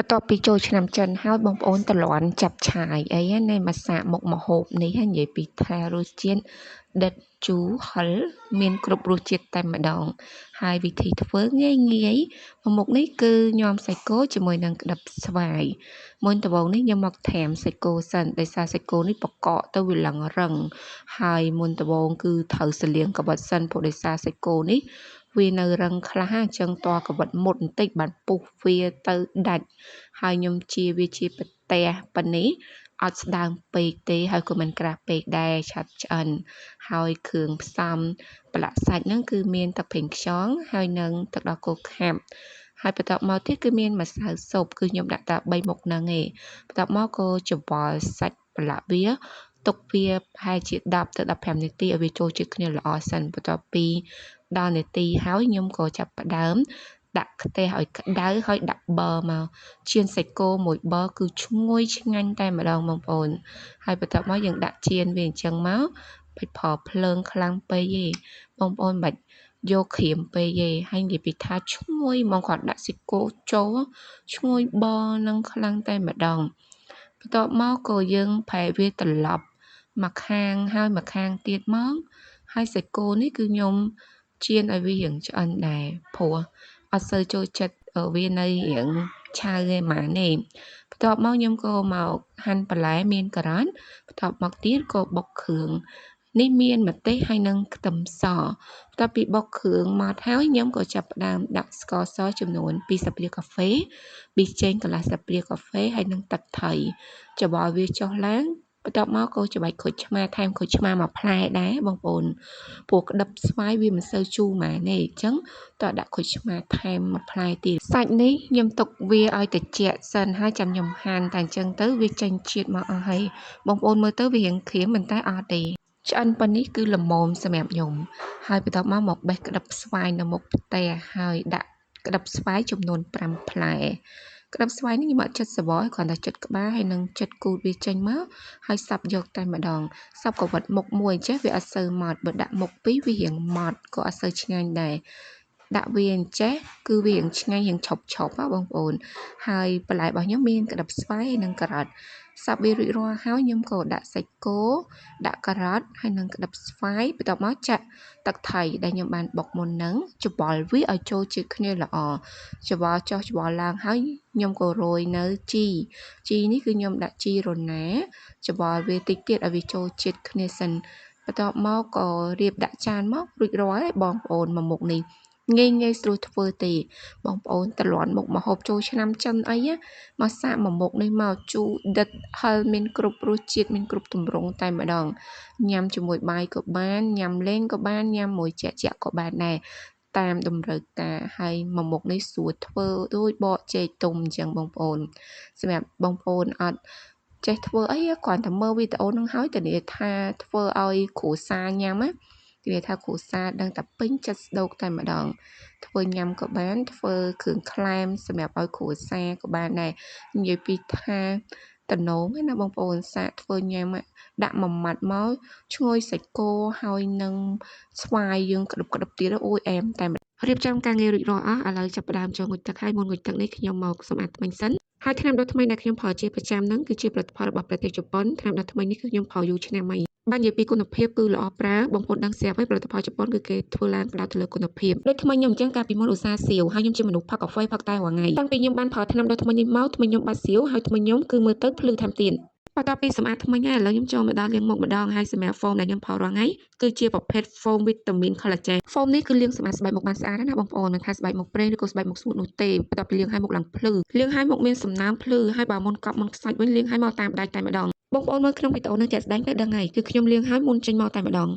បន្ទាប់ពីចូលឆ្នាំចិនហើយបងប្អូនត្រលាន់ចាប់ឆាយអីណាមកសាកមុខម្ហូបនេះនិយាយពីថារសជាតិដិតជូរហឹរមានគ្រប់រសជាតិតែម្ដងហើយវិធីធ្វើងាយងាយមួយមុខនេះគឺញ៉ាំសាច់គោជាមួយនឹងក្តិបស្វាយមុនដំបូងនេះខ្ញុំមកថែមសាច់គោសិនដោយសារសាច់គោនេះបកកទៅវាឡើងរឹងហើយមុនដំបូងគឺត្រូវសលៀងកបិតសិនព្រោះដោយសារសាច់គោនេះវានៅរឹងខ្លះអញ្ចឹងតកបិតមុតបន្តិចបានពុះវាទៅដាច់ហើយខ្ញុំជាវាជាប្រទេសប៉ុណ្នេះអត់ស្ដើងពេកទេហើយក៏មិនក្រាស់ពេកដែរឆាប់ឆ្អិនហើយគ្រឿងផ្សំប្រឡាក់សាច់ហ្នឹងគឺមានទឹកប្រេងខ្យងហើយនិងទឹកដោះគោខាប់ហើយបន្ទាប់មកទៀតគឺមានម្សៅស៊ុបគឺខ្ញុំដាក់តែ3មុខហ្នឹងឯងបន្ទាប់មកក៏ច្របល់សាច់ប្រឡាក់វាទុកវាប្រហែលជា10ទៅ15នាទីឲ្យវាចូលជាតិគ្នាល្អសិនបន្ទាប់ពីដល់នាទីហើយខ្ញុំក៏ចាប់ផ្ដើមដាក់ខ្ទះឲ្យក្តៅហើយដាក់ប័រមកចៀនសាច់គោមួយប័រគឺឈ្ងុយឆ្ងាញ់តែម្ដងបងប្អូនហើយបន្ទាប់មកយើងដាក់ចៀនវាអញ្ចឹងមកបាច់ប្រើភ្លើងខ្លាំងពេកទេបងប្អូនបាច់យកក្រៀមពេកទេហើយនិយាយពីថាឈ្ងុយហ្មងគាត់ដាក់សាច់គោចូលឈ្ងុយប័រនឹងខ្លាំងតែម្ដងបន្ទាប់មកក៏យើងប្រែវាត្រឡប់មកខាងហើយមកខាងទៀតមកហើយសាច់គោនេះគឺខ្ញុំចៀនឲ្យវារៀងឆ្អិនដែរព្រោះអត់សូវចូលចិត្តវានៅរៀងឆៅឯម៉ានេះបន្ទាប់មកខ្ញុំក៏មកហាន់បន្លែមានការ៉ុតបន្ទាប់មកទៀតក៏បុកគ្រឿងនេះមានម្ទេសហើយនិងខ្ទឹមសបន្ទាប់ពីបុកគ្រឿងមកហើយខ្ញុំក៏ចាប់ផ្ដើមដាក់ស្ករសចំនួន2ស្លាបព្រាកាហ្វេប៊ីចេងកន្លះស្លាបព្រាកាហ្វេហើយនិងទឹកត្រីច្របល់វាចុះឡើងបន្ទាប់មកក៏ច្របាច់ក្រូចឆ្មាថែមក្រូចឆ្មាមួយផ្លែដែរបងប្អូនព្រោះក្តិបស្វាយវាមិនសូវជូរម៉ែទេអញ្ចឹងតើដាក់ក្រូចឆ្មាថែមមួយផ្លែទៀតសាច់នេះខ្ញុំទុកវាឲ្យត្រជាក់សិនហើយចាំខ្ញុំហាន់តែអញ្ចឹងទៅវាចេញជាតិមកអស់ហើយបងប្អូនមើលទៅវារៀងក្រៀមប៉ុន្តែអត់ទេឆ្អិនប៉ុណ្នេះគឺល្មមសម្រាប់ខ្ញុំហើយបន្ទាប់មកមកបេះក្តិបស្វាយនៅមុខផ្ទះហើយដាក់ក្តិបស្វាយចំនួន5ផ្លែក្តិបស្វាយនេះខ្ញុំអត់ចិត្តសវយគ្រាន់តែចិត្តក្បាលហើយនឹងចិត្តគូតវាចេញមកហើយសាប់យកតែម្ដងសាប់ក៏វត្តមុខមួយចេះវាអត់សូវម៉ត់បើដាក់មុខពីរវារៀងម៉ត់ក៏អត់សូវឆ្ងាញ់ដែរដាក់វាអញ្ចេះគឺវារៀងឆ្ងាញ់រៀងឆប់ឆប់ហ៎បងប្អូនហើយបន្លែរបស់ខ្ញុំមានក្តិបស្វាយនិងការ៉ុតសាប់វារួចរាល់ហើយខ្ញុំក៏ដាក់សាច់គោដាក់ការ៉ុតហើយនិងក្តិបស្វាយបន្ទាប់មកចាក់ទឹកថៃដែលខ្ញុំបានបុកមុនហ្នឹងច្របល់វាឲ្យចូលជាតិគ្នាល្អច្របល់ចុះច្របល់ឡើងហើយខ្ញុំក៏រោយនៅជីជីនេះគឺខ្ញុំដាក់ជីរណាច្របល់វាតិចទៀតឲ្យវាចូលជាតិគ្នាសិនបន្ទាប់មកក៏រៀបដាក់ចានមករួចរាល់ហើយបងប្អូនមួយមុខនេះងាយងាយស្រួលធ្វើទេបងប្អូនត្រលាន់មុខម្ហូបចូលឆ្នាំចិនអីមកសាកមួយមុខនេះមកជូរដិតហឹរមានគ្រប់រសជាតិមានគ្រប់ទម្រង់តែម្ដងញ៉ាំជាមួយបាយក៏បានញ៉ាំលេងក៏បានញ៉ាំមួយជាក់ជាក់ក៏បានដែរតាមតម្រូវការហើយមួយមុខនេះស្រួលធ្វើដូចបកចេកទុំអញ្ចឹងបងប្អូនសម្រាប់បងប្អូនអត់ចេះធ្វើអីគ្រាន់តែមើលវីដេអូនឹងហើយធានាថាធ្វើឲ្យគ្រួសារញ៉ាំណាធានាថាគ្រួសារដឹងតែពេញចិត្តស្ដោកតែម្ដងធ្វើញ៉ាំក៏បានធ្វើគ្រឿងក្លែមសម្រាប់ឲ្យគ្រួសារក៏បានដែរនិយាយពីថាតំណងណាបងប្អូនសាកធ្វើញ៉ាំដាក់មួយម៉ាត់មកឈ្ងុយសាច់គោហើយនឹងស្វាយយើងក្តិបក្តិបទៀតអូយអែមតែរៀបចំការងាររួចរាល់អស់ឥឡូវចាប់ផ្ដើមចូលងូតទឹកហើយមុនងូតទឹកនេះខ្ញុំមកសម្អាតធ្មេញសិនហើយថ្នាំដុសធ្មេញដែលខ្ញុំប្រើជាប្រចាំហ្នឹងគឺជាផលិតផលរបស់ប្រទេសជប៉ុនថ្នាំដុសធ្មេញនេះគឺខ្ញុំប្រើយូរឆ្នាំហើយបាននិយាយពីគុណភាពគឺល្អប្រើបងប្អូនដឹងស្រាប់ហើយផលិតផលជប៉ុនគឺគេធ្វើឡើងផ្ដោតទៅលើគុណភាពដូចធ្មេញខ្ញុំអញ្ចឹងកាលពីមុនឧស្សាហ៍សៀវហើយខ្ញុំជាមនុស្សផឹកកាហ្វេផឹកតែរាល់ថ្ងៃតាំងពីខ្ញុំបានប្រើថ្នាំដុសធ្មេញនេះមកធ្មេញខ្ញុំបាត់សៀវហើយធ្មេញខ្ញុំគឺមើលទៅភ្លឺថែមទៀតបន្ទាប់ពីសម្អាតធ្មេញហើយឥឡូវខ្ញុំចូលមកដល់លាងមុខម្ដងហើយសម្រាប់ foam ដែលខ្ញុំប្រើរាល់ថ្ងៃគឺជាប្រភេទ foam វីតាមីន collagen foam នេះគឺលាងសម្អាតស្បែកមុខបានស្អាតណាស់បងប្អូនមិនថាស្បែកមុខប្រេងឬក៏ស្បែកមុខស្ងួតនោះទេបន្ទាប់ពីលាងហើយមុខឡើងភ្លឺលាងហើយមុខមានសំណើមភ្លឺហើយបើមុនកប់មុនខ្សាច់វិញលាងហើយមកតាមដៃតែម្ដងបងប្អូនមើលក្នុងវីដេអូនេះជាក់ស្ដែងទៅដឹងហើយគឺខ្ញុំលាងហើយមុនចេញមកតែម្ដង។